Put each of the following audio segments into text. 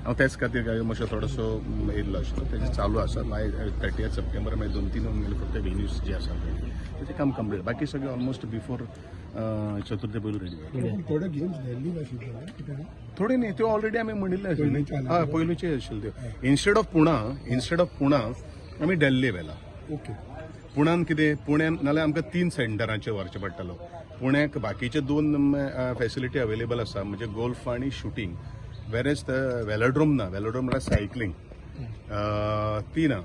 हांव त्याच खातीर काय मातसो थोडोसो येयल्लो आशिल्लो. तेजें चालू आसा. मागीर 30 सप्टेंबर मागीर 2-3 म्हयने फक्त व्हेन्यूज जे आसा पळय तेजें काम कंप्लीट, बाकी सगळें ऑलमोस्ट बिफोर चतुर्थे पयलू रेडी जाता. थोडे गेम्स दिल्लीक आशिल्ले कित्याक? थोडी न्ही, त्यो ऑलरेडी आमी म्हणिल्ले आशिल्ले. पयलींचे. हय, पयलूचे आशिल्ले त्यो. इन्स्टेड ऑफ पुणा आमी दिल्ली व्हेला. पुण्यान कितें, पुण्यान नाल्यार आमकां तीन सेंटरांचेर व्हरचें पडटलो. पुण्याक बाकीचे दोन फॅसिलिटी अवेलेबल आसा, म्हणजे गोल्फ आनी शुटींग, वेरेज वेलोड्रोम ना. वेलोड्रोम म्हळ्यार सायकलिंग ती ना.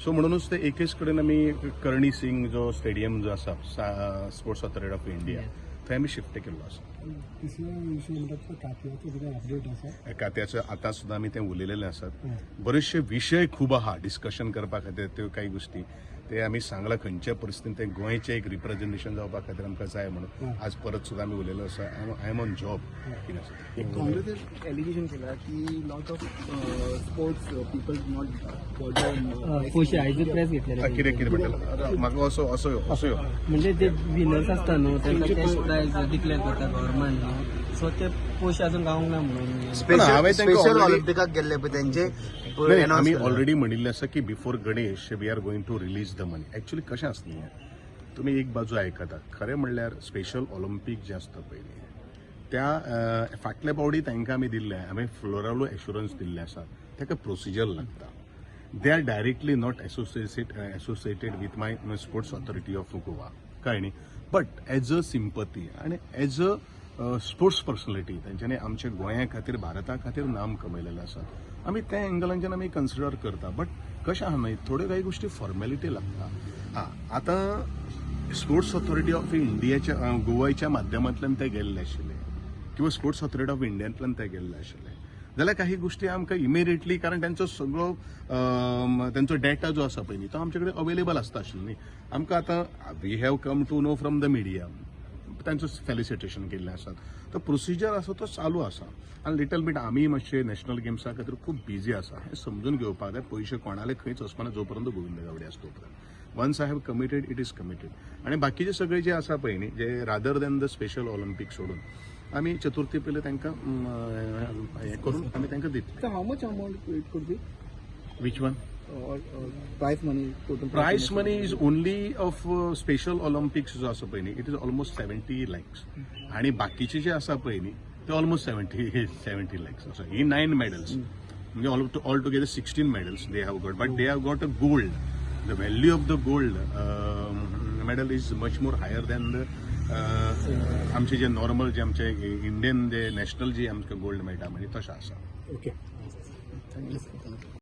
सो म्हणूनच ते एकेच कडेन आमी करणी सिंग जो स्टेडियम जो आसा, स्पोर्ट्स ऑथॉरिटी ऑफ इंडिया, थंय आमी शिफ्ट केल्लो आसा. तिसरो विशय म्हणटा तो कात्याचो कितें अपडेट आसा? कात्याचो आतां सुद्दां आमी तें उलयलेले आसात. बरेचशे विशय खूब आहा डिस्कशन करपा खातीर. त्यो काही गोष्टी ते आमी सांगला, खंयच्या परिस्थितीन ते गोंयचें एक रिप्रेझेंटेशन जावपा खातीर आमकां जाय म्हणून. आज परत सुद्दां आमी उलयलो आसा. I am on job कितें आसा ते. काँग्रेस एलिगेशन केला की lot of sports people not पयशे आयज प्रेस घेतलेले. कितें कितें म्हणटाले? म्हाका असो असो यो, असो यो. म्हणजे ते विनर्स आसता न्हू, तांकां कॅश प्रायज डिक्लेअर करता गव्हर्मेंट न्हू, सो ते पयशे अजून गावंक ना म्हणून. ना, हांवें तांकां स्पेशल already ऑलिम्पिकाक गेल्ले पळय तेंचे नाही, announce आमी केला. ऑलरेडी म्हणिल्लें आसा की before Ganesh we are going to release the money. Actually कशें आसता न्ही, तुमी एक बाजू आयकता. खरें म्हणल्यार स्पेशल ऑलिम्पीक जें आसता पयलीं त्या फाटल्या पावटी तांकां आमी दिल्लें, आमी फ्लोरालो एश्युरन्स दिल्लें आसा. ताका प्रोसिजर लागता. They are directly not associated with my Sports Authority of Goa, कळ्ळें न्ही? बट एज अ सिंपती आनी एज अ स्पोर्ट्स पर्सनॅलिटी तांच्यांनी आमच्या गोंया खातीर, भारता खातीर नाम कमयलेलें आसा. आमी त्या एंगलांच्यान आमी कन्सिडर करता. बट कशें आहा न्हय, थोड्यो काही गोश्टी फॉर्मेलिटी लागता. आं, आतां स्पोर्ट्स ऑथॉरिटी ऑफ इंडियाच्या गोवाच्या माध्यमांतल्यान ते गेल्ले आशिल्ले किंवा स्पोर्ट्स ऑथॉरिटी ऑफ इंडियांतल्यान ते गेल्ले आशिल्ले जाल्यार काही गोश्टी आमकां इमिडिएटली, कारण तांचो सगळो तांचो डेटा जो आसा पळय न्ही, तो आमचे कडेन अवेलेबल आसता आशिल्लो न्ही. आमकां आतां we have come to know from the media तांचो फेलिसिटेशन केल्लें आसा. तो प्रोसिजर आसा तो चालू आसा आनी लिटल बीट आमी मातशे नॅशनल गेम्सा खातीर खूब बिजी आसा हें समजून घेवपाक जाय. पयशे कोणाले खंयच वचपाना जो पर्यंत गोविंद गावडे आसा तो पर्यंत. Once I have committed, it is committed. आनी बाकीचे सगळे जे आसा पळय न्ही, जे rather than the Special Olympic सोडून, आमी चतुर्थी पयलीं तांकां हें करून आमी तांकां दितले. How much amount it could be? Which one? Prize money total. Prize money is only of Special Olympics जो आसा पळय न्ही, it is almost 70 lakhs आणि बाकीचे जे आसा पळय न्ही, ते ऑलमोस्ट 70 लॅक्स आसा. ही नायन मेडल्स, म्हणजे all together 16 medals they have got, but they have got a gold. The value of the gold medal is much more higher than the आमचे जे normal जे आमचे इंडियन जे नॅशनल जे आमकां गोल्ड मेळटा म्हणजे तशें आसा. Okay. Thank you.